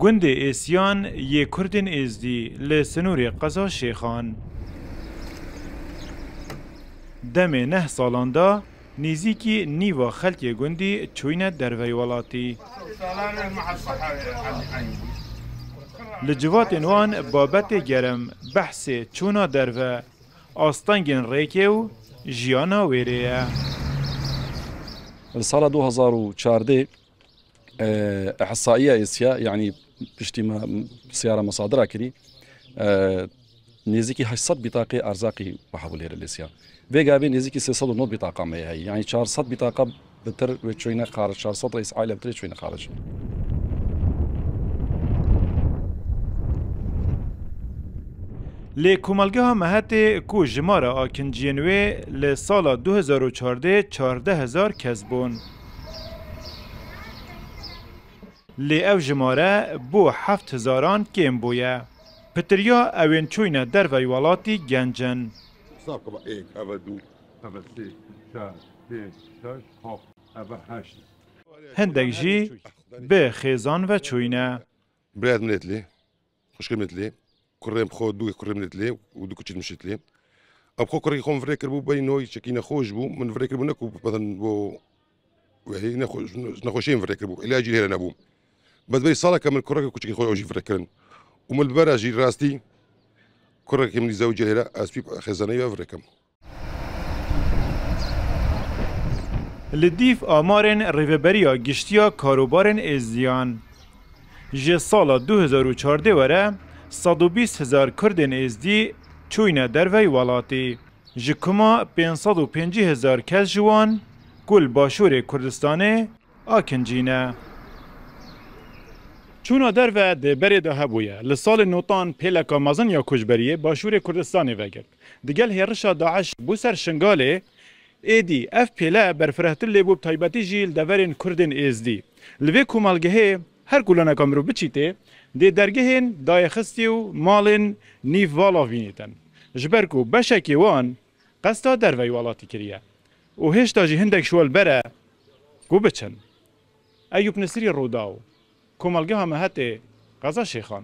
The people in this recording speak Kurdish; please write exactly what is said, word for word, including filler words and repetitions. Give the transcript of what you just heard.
Gundê Êsiyan yê Kurdên Êzdî li sinûrê qeza Şêxan. Demê neh salan de nêzîkî nîva xelkê gundî çûyne dervey welatî. Li civatên wan babetê germ behsê çûna derve, astengên rêkê û jiyana wêrê ye. Li sala du hezar û çardeh, e, ihsaiya Êsya, yanî piştî me siyara mesadira kirî, e, nêzîkî heşt sed bîtaqê erzaqî we hebû lêre li Êsya. Vê gavê nêzîkî sê sed û nod bîtaqa me ye heyî. Yanî çar sed bîtaqa bitir wê çûyne xaric, çar sed reis aile bitir ê çûyne xaric. Lê komelgeha Mehetê ku jimara akinciyên wê li sala du hezar û çardeh çardeh hezar kes bûn. Lê ev jimare bo heft hezaran kêm bûye. Pitiriya ewên çûyne dervey welatî genc in. Saf kaba êk, eve du, eve sê, çar, pênc, şeş, heft, eve heşt. Hindek jî bi xêzan ve çûyne. Birayet miletlî, xwişkê miletlî, kurê xwe du kurê miletlî û du kuçî miletlî. Ev xwe kurekî xwe min virê kiribû, berî noy çekî nexweş bû, min virê kiribû ne ku, mesela, bo wehî nexwe-, nexweşiyê min virê kiribû, îlacî lê here nebû. Bes berî saleke min kurekê kuçikî xwe jî virê kirin. Û min li bera jî rastî kurekê min zewicî lê here, ez pî xêzaneyî ve virê kim. Li dîv amarên Rêveberiya Giştî ya Karobarên Êzdiyan, ji sala du hezar û çardeh were sed û bîst hezar Kurdên Êzdî çûyne dervey welatî. Ji kuma pênc sed û pêncî hezar kes ji wan ku li Başûrê Kurdistanê akincî ne. Çûna derve di berê de hebûye. Li salên notan pêleka mezin ya koçberiyê Başûrê Kurdistanê vegirt. Digel hêrişa DAIŞ bû ser Şingalê, êdî ev pêle berfirehtir lêbû, bi taybetî jî li deverên Kurdên Êzdî. Li vê komelgehê her ku laneka mirov biçîtê, dê dergehên dayê xistî û malên nîv vala vînîtin. Ji ber ku beşekê wan qesta dervey welatî kiriye û hêşta jî hindek ji wan li ber e ku biçin. Eyûp Nisrî, Rûdaw, komelgeha Mehetê, Qeza Şêxan.